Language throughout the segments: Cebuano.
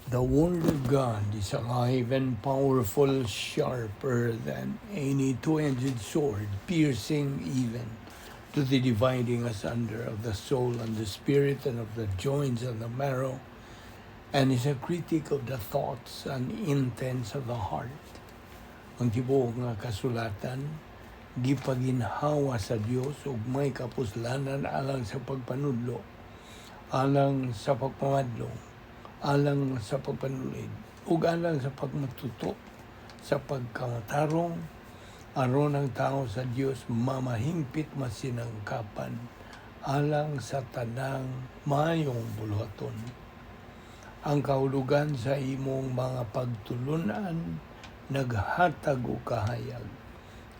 The Word of God is alive and powerful, sharper than any two-edged sword, piercing even to the dividing asunder of the soul and the spirit and of the joints and the marrow, and is a critic of the thoughts and intents of the heart. Ang tibuok nga kasulatan, gipaginhawa sa Dios ug may kapuslanan alang sa pagpanudlo, alang sa pagpamadlong, alang sa pagpanulid, ug alang sa pagmatuto sa pagkamatarong, aron ang tao sa Dios mamahingpit, masinangkapan alang sa tanang maayong buluhaton. Ang kahulugan sa imong mga pagtulunan naghatag og kahayag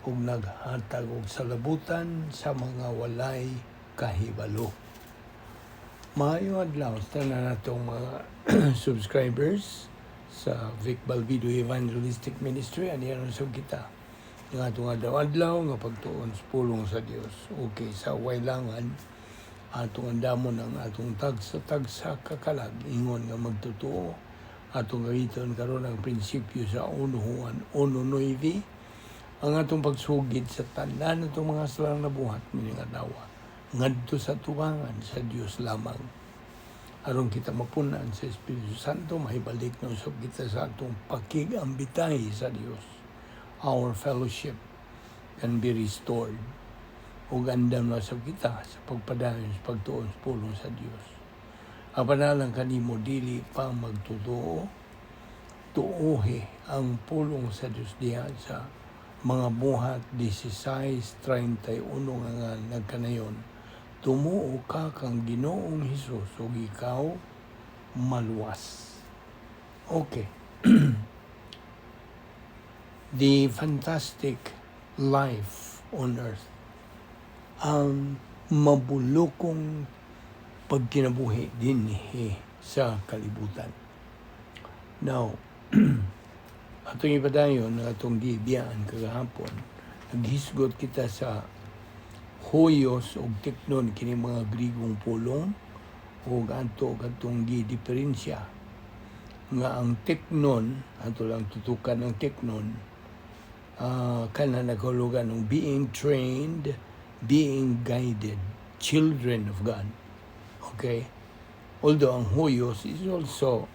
ug naghatag og salabutan sa mga walay kahibalo. Maayong adlaw sa tanan natong mga subscribers sa Vic Balbido Evangelistic Ministry. Ani usab kita nga atong adlaw-adlaw nga pagtuon sa pulong sa Dios. Okay, sa waylangan atong andamon ang atong tagsa-tagsa kakalag ingon nga magtotoo. Atong gamiton karon ang prinsipyo sa 1 Juan 1:9, ang atong pagsugid sa tanan atong mga salang nabuhat mining adlaw ngadto sa tubangan sa Dios lamang, aron kita mapunan sa Espiritu Santo, mahibalik na usab kita sa atong pakig-ambitay sa Dios. Our fellowship can be restored ug andam na usab kita sa pagpadayon sa pagtuon sa pulong sa Dios. Apan alang kanimo dili pa magtotoo, tuohi ang pulong sa Dios diha sa Mga Buhat 16:31 nga nagkanayon, "Tumuo ka kang Ginoong Hesus ug ikaw maluwas." Okay. The fantastic life on earth. Ang mabulokong pagkinabuhi dinhi sa kalibutan. Now, atong ipadayon nga atong gibiyaan kagahapon, naghisgot kita sa huios ug teknon, kini mga Grigong pulong, ug ato katong gidiferensya nga ang teknon, ato lang tutukan ang teknon, kana nagahulugan ng being trained, being guided, children of God. Okay? Although ang huios is also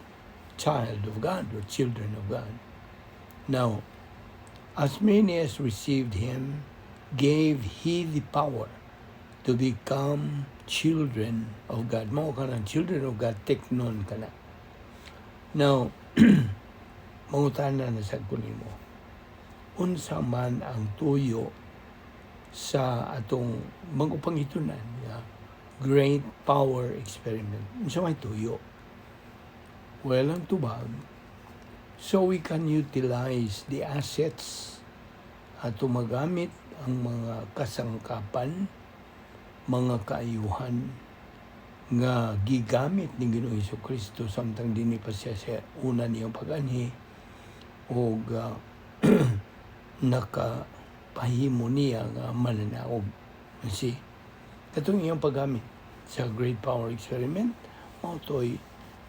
child of God or children of God. Now, as many as received him, gave he the power to become children of God. Mao kanang children of God, teknon kana. Now, mangutana na sa ko nimo. Unsa man ang tuyo sa atong magupangitunan nga great power experiment? Unsa may tuyo? Well, ang tubag, so we can utilize the assets ato magamit ang mga kasangkapan, mga kaayuhan nga gigamit ni Ginoong Hesus Kristo samtang dinhi pa siya sa una niyang pag-anhi ug nakapahimo niya nga mananaog. You see? Katong iyang paggamit sa great power experiment, mao to'y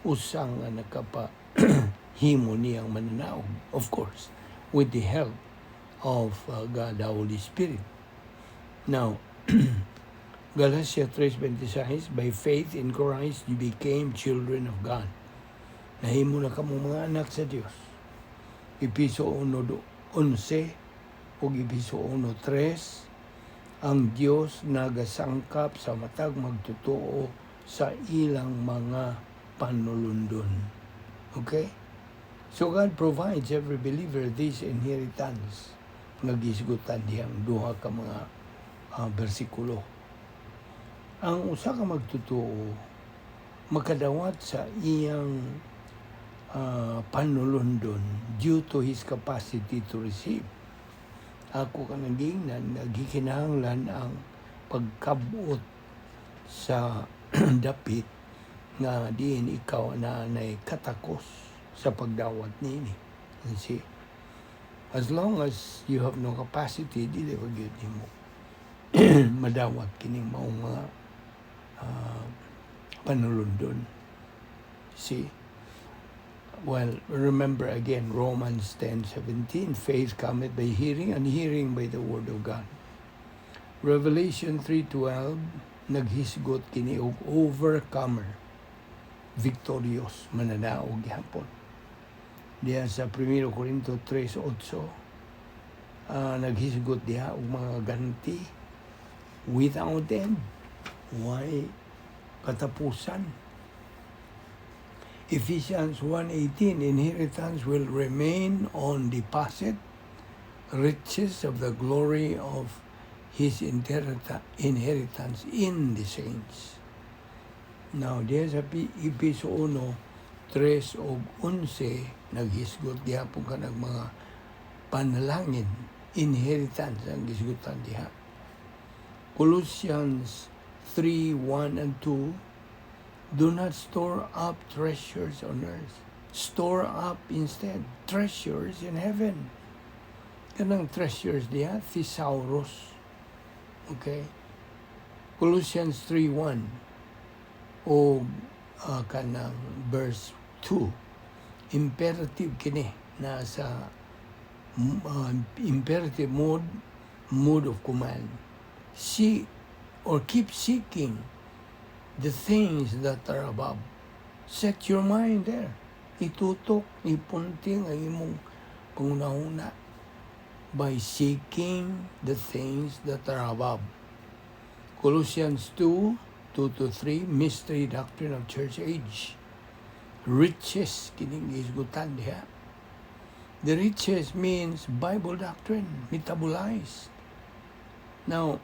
usang nga nakapahimo niyang mananaog. Of course, with the help of God the Holy Spirit. Now, Galatia 3:26, by faith in Christ you became children of God. Nahimo na kamo mga anak sa Dios. Epeso 1:11 ug Epeso 1:3, ang Dios nagasangkap sa matag magtotoo sa ilang mga panulundon. Okay? So God provides every believer this inheritance nga gisgutan diyang duha ka mga bersikulo. Ang usa ka magtotoo makadawat sa iyang panulundon due to his capacity to receive. Ako kanang giingnan nga gikinahanglan ang pagkabot sa dapit nga diin ikaw na nay katakos sa pagdawat niini. You see? As long as you have no capacity, dili pa gyud nimo madawat kining maong mga panulundon. See? Well, remember again Romans 10:17, faith cometh by hearing, and hearing by the word of God. Revelation 3:12, naghisgot kini og overcomer, victorious, mananaog gihapon. Diha sa 1 Corinto 3:8, naghisgot diha og mga ganti without end. Why katapusan? Ephesians 1:18, inheritance will remain on deposit, riches of the glory of His inheritance in the saints. Now, diha sa Episo 1, 3 og 11, naghisgot gihapon kanang mga panalangin, inheritance ang gisgutan diha. Colossians 3:1 and 2, do not store up treasures on earth. Store up instead treasures in heaven. Kanang treasures diha, thesaurus. Okay? Colossians 3:1 o kanang verse 2, imperative kini, nasa imperative mode, mode of command. See or keep seeking the things that are above. Set your mind there. Itutok, ipunting ang imong panghunahuna by seeking the things that are above. Colossians 2, 2 to 3, mystery doctrine of church age. Riches, kining gisgutan diha. The riches means Bible doctrine, metabolized. Now,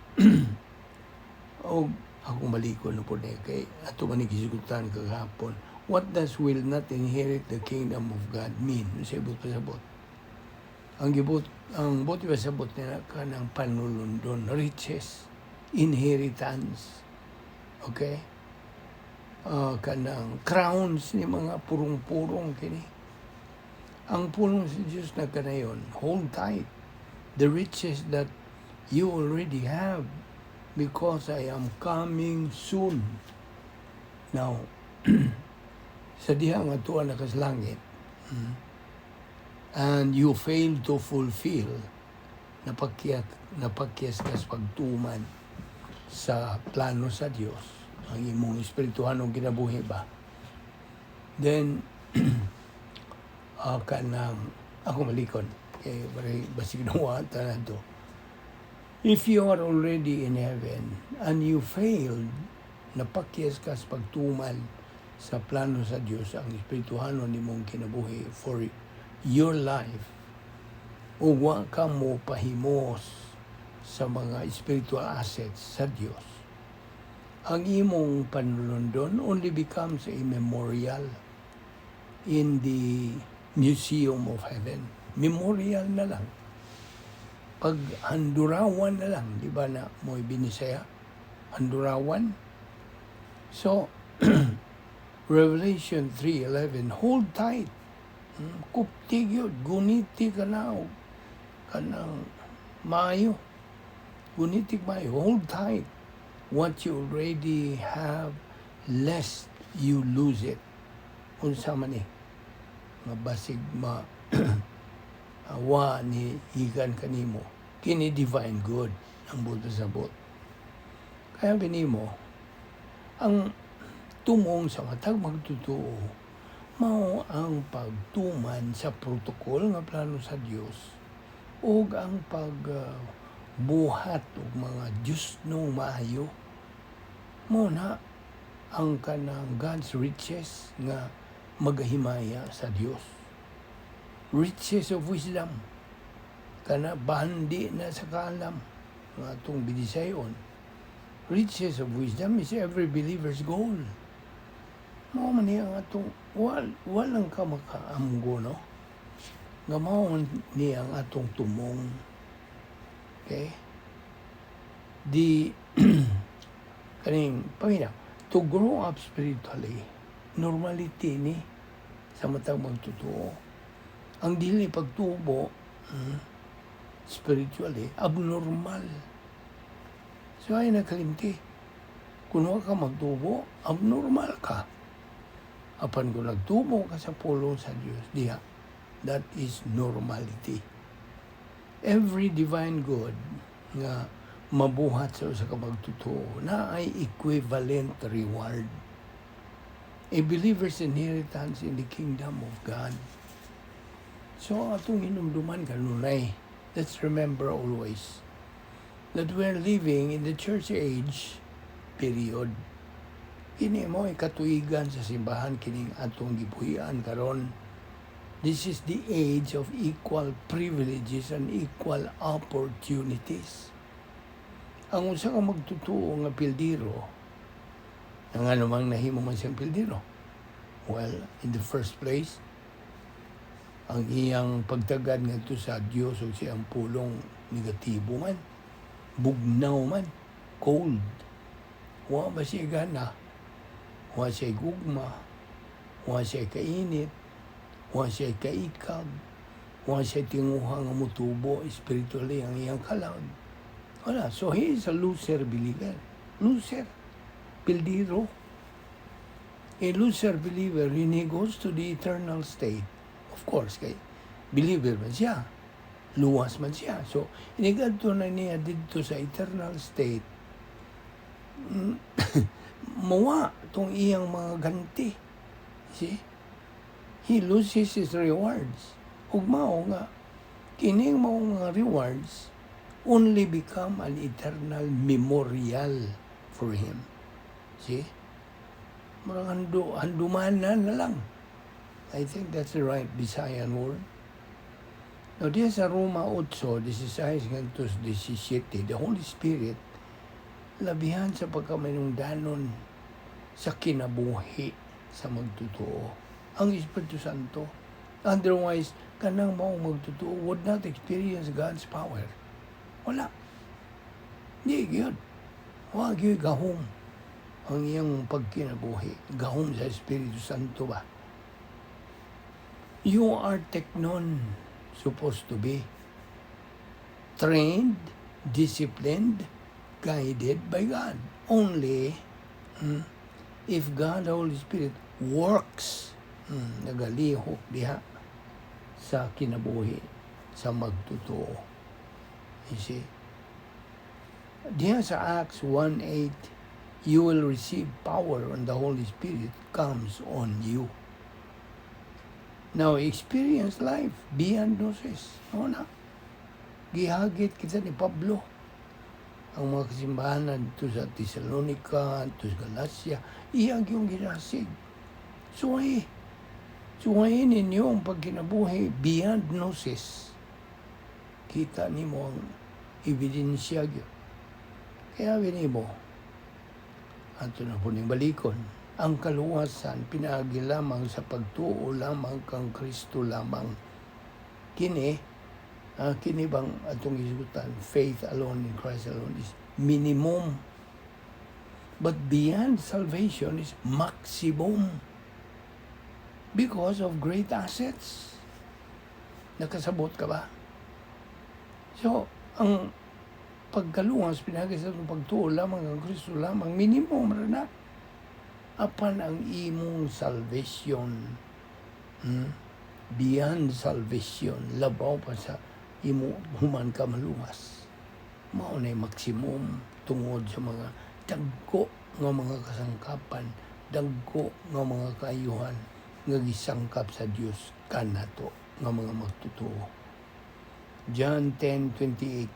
og akong balikon na po ni kay ato man ni gisgutan kagahapon. What does "will not inherit the kingdom of God" mean? Sa ibot pasabot. Ang buot pasabot nila kanang panulundon, riches, inheritance. Okay? Kanang crowns ni mga purong-purong kini. Ang pulong sa Diyos na kanayon, hold tight the riches that you already have because I am coming soon. Now, sa diha nga tuwa na kas langit, and you fail to fulfill, napakyas ka sa pagtuman sa plano sa Dios, ang imong espirituhanong kinabuhi ba, then, kanang, ako malikon, kay basig nawa tanan to. If you are already in heaven and you failed, napakyas ka sa pagtuman sa plano sa Dios, ang espirituhanon nimong kinabuhi for your life, o wa ka mo pahimos sa mga spiritual assets sa Dios, ang imong panulundon only becomes a memorial in the Museum of Heaven. Memorial na lang. Pag handurawan na lang, di ba na mo'y binisaya? Handurawan. So, Revelation 3:11, hold tight. Kupti gyud, guniti ka na og kanang maayo. Guniti maayo, hold tight what you already have lest you lose it. Unsa man ni? Nga basig ma wa ni igan kanimo. Kini divine good ang buot pasabot. Kaya binimo ang tumong sa matag magtotoo mao ang pagtuman sa protocol nga plano sa Dios ug ang pag buhat og mga Dios no maayo mo na ang kanang God's riches nga magahimaya sa Dios, riches of wisdom, kana bandi na sa kaalam nga atong binisayon. Riches of wisdom is every believer's goal. Mao man niya ang atong walang ka makaamgo, no, nga mao man niya ang atong tumong. Okay, di kaning pamina to grow up spiritually, normality ni sa matag magtotoo. Ang dili pagtubo spiritually, abnormal. So ay nakalimti kung wa ka magtubo, abnormal ka. Apan kung nagtubo ka sa pulong sa Dios, diha, that is normality. Every divine good nga mabuhat sa usa ka magtotoo naay equivalent reward. A believer's inheritance in the kingdom of God. So atong hinumduman kanunay, let's remember always that we're living in the church age period. Kini mo katuigan sa simbahan kining atong gibuhian karon. This is the age of equal privileges and equal opportunities. Ang usa ka magtotoo nga pildiro, nga namang nahimo man siyang pildiro? Well, in the first place, ang iyang pagtagad ngadto sa Dios ug siyang pulong negatibo man, bugnaw man, cold. Wa ba siya gana? Wa siya gugma, wa siya kainit, wa siya kaikag, wa siya tinguha nga mutubo spiritually ang iyang kalag. Wala. So he is a loser believer. Loser. Pildiro. A loser believer, when he goes to the eternal state, of course, kay believer man siya. Luwas man siya. So, inigadto na niya didto sa eternal state, mawa tong iyang mga ganti. See? He loses his rewards. Ug mao nga, kining mao mga rewards only become an eternal memorial for him. See? Murang handumanan na lang. I think that's the right Bisayan word. Now, diya sa Roma 8, 16 ngadto 17, the Holy Spirit, labihan sa pagkamanungdanon sa kinabuhi sa magtotoo. Ang Espiritu Santo. Otherwise, kanang maong magtotoo would not experience God's power. Wala. Di gyud. Wa gyud gahom ang iyang pagkinabuhi. Gahom sa Espiritu Santo ba? You are teknon, supposed to be trained, disciplined, guided by God. Only if God, the Holy Spirit, works, nagalihok diha sa kinabuhi, sa magtotoo. You see? Diha sa Acts 1:8, you will receive power when the Holy Spirit comes on you. Now, experience life beyond gnosis. Ano na? Gihagit kita ni Pablo. Ang mga kasimbahan dito sa Thessalonica, dito sa Galacia, iyang yung ginasig. Suway. Suwayin ninyo ang pagkinabuhi beyond gnosis. Kita nimo ang ebidensya gyud. Kaya mo, ato na po ning balikon, ang kaluwasan pinaagi lamang sa pagtuo lamang kang Kristo lamang. Kini bang atong isutan, faith alone in Christ alone is minimum. But beyond salvation is maximum because of great assets. Nakasabot ka ba? So, ang pagkaluwas, pinaagi sa atong pagtuo lamang ang Kristo lamang, minimum ra na. Apan ang imong salvation, beyond salvation, labaw pa sa imo human ka maluwas. Mao na maximum tungod sa mga dagko nga mga kasangkapan, dagko nga mga kaayuhan nga gisangkap sa Dios kanato nga mga magtotoo. John 10:28,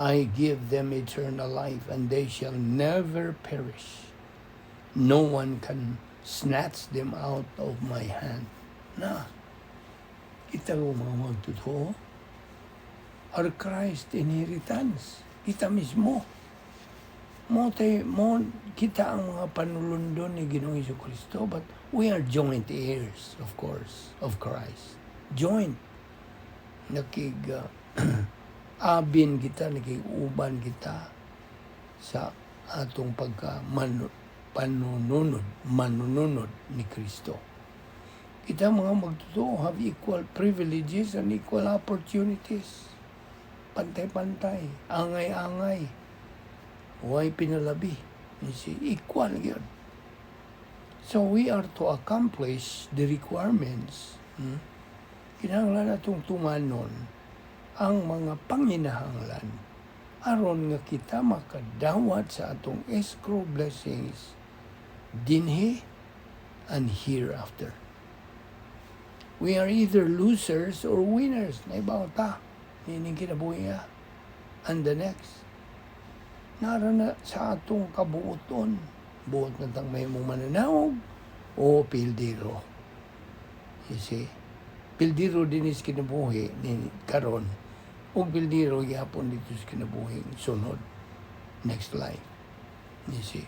"I give them eternal life and they shall never perish. No one can snatch them out of my hand." Na, kita ko mga magtotoo, are Christ inheritance. Kita mismo. Mo, tay, mo, kita ang mga panulundon ni Ginoong Kristo, but we are joint heirs, of course, of Christ. Joint. Nakig abin kita, nakig-uban kita sa atong pagka panununod, manununod ni Kristo. Kita mga magtotoo have equal privileges and equal opportunities. Pantay-pantay, angay-angay. Way pinalabi. You see, equal yun. So we are to accomplish the requirements. Kinahanglan atong tumanon ang mga panginahanglan aron nga kita makadawat sa atong escrow blessings dinhi and hereafter. We are either losers or winners. Naibaw ta niining kinabuhi and the next. Nara na sa atong kabuoton. Buot na tang mahimong mananaog o pildiro. You see? Pildiro din is kinabuhi ni karon ug pildiro gyapon dito sa kinabuhi sunod, next life. You see?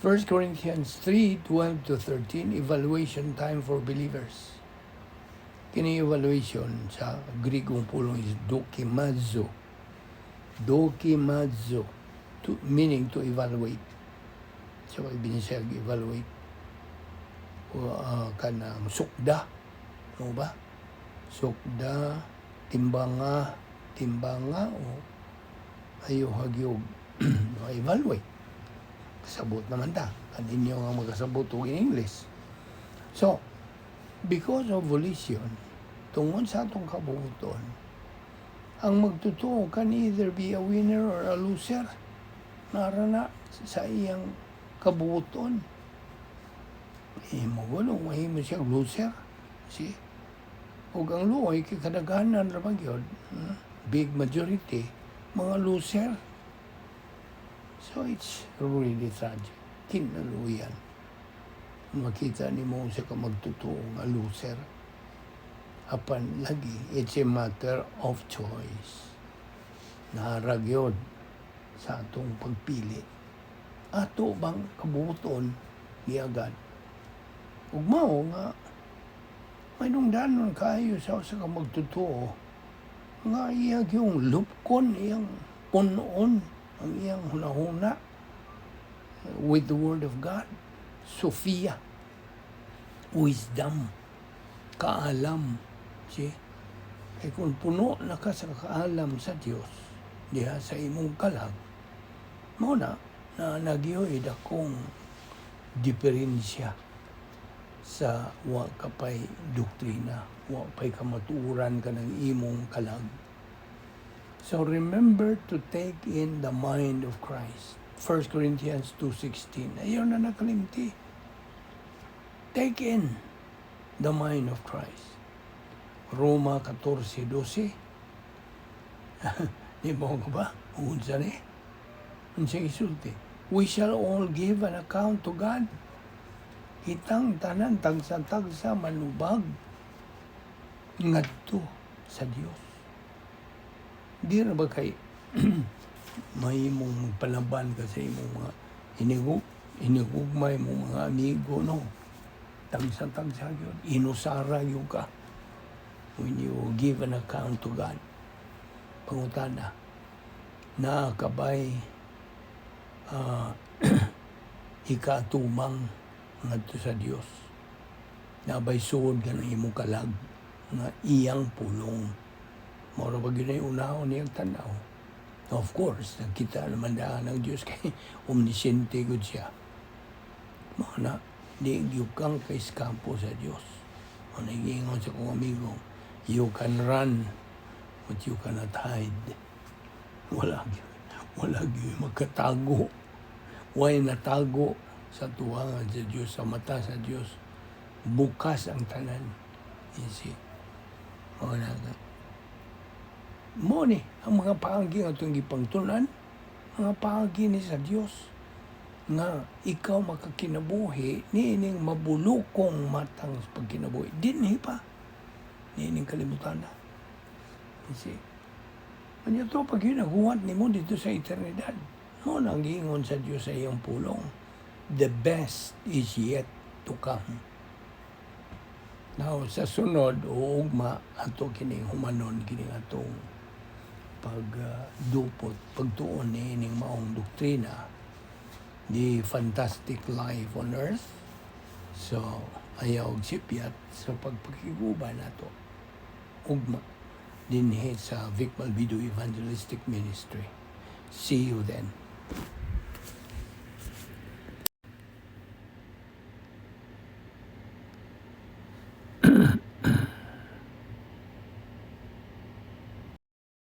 1 Corinthians 3:12 to 13, evaluation time for believers. Kini evaluation sa Grigong pulong is dokimazo. Dokimazo, meaning to evaluate. So, ibig siya evaluate. O, kanang sukda. No ba? Sukda, timbanga, timbanga o ayo hagyog evaluate. Kasabot naman ta. Kaninyo nga magkasabot og in English. So, because of volition, tungod sa atong kabuoton, ang magtotoo can either be a winner or a loser. Nara na sa iyang kabuoton. Imo gulong, mahimo siya loser. See? Ug ang luoy, kay kadaghanan ra man gyud, Big majority, mga loser. So it's really tragic. Kinaluyan. Makita nimo sa ka magtotoo nga loser. Apan lagi, it's a matter of choice. Nara gyud sa atong pagpili. Ato bang kabuoton giagad? Ug mao nga may nungdanon kaayo sa usa ka magtotoo nga iya yung lupkon, iyang punon ang iyang hunahuna with the word of God. Sophia, wisdom, kaalam. See? Kay kung puno na ka sa kaalam sa Dios diha sa imong kalag, mao na na nagyoy dakong diferensya sa wa ka pay doktrina, wa pay kamatuoran ka ng imong kalag. So remember to take in the mind of Christ. 1 Corinthians 2:16. Ayaw na nakalimti. Take in the mind of Christ. Roma 14:12. Di ba ka ba? Unsa ni? Unsa isulti? We shall all give an account to God. Kitang tanan tagsa-tagsa manubag ngadto sa Dios. Di ra ba kay mahimong magpalaban ka sa imong mga inigugmay mong mga amigo, no? Tagsa-tagsa yun. Inusara yun ka when you give an account to God. Pangutana, naa ka bay ikatumang ngadto sa Dios? Naa bay suod ka ng imong kalag nga iyang pulong? Mao ba gyud ay unahon niyang tanaw? Of course, nagkita naman daan ng Diyos kay omnisciente gud siya. Mao na, di gyud kang kaiskapo sa Diyos. Mao na giingon sa kong amigo, "You can run, but you cannot hide." Wala gyud. Wala gyud magkatago. Way natago sa tuwangan sa Diyos, sa mata sa Diyos. Bukas ang tanan. You see? Mao na ka. Mo ni ang mga paagi nga atong gipangtunan, mga paagi ni sa Dios nga ikaw makakinabuhi niining mabulukong matang sa pagkinabuhi. Dinhi pa niining kalibutan na. You see? Kanya to pag hinaguhat nimo dito sa eternidad. Mo nang giingon sa Dios sa iyang pulong. The best is yet to come. Now, sa sunod o ugma, ato kining humanon kining atong pagdupot, pagtuon ni ining maong doktrina, the fantastic life on earth. So, ayaw og sipyat sa pagpakiguban nato. Ugma dinhi sa Vic Malvido Evangelistic Ministry. See you then.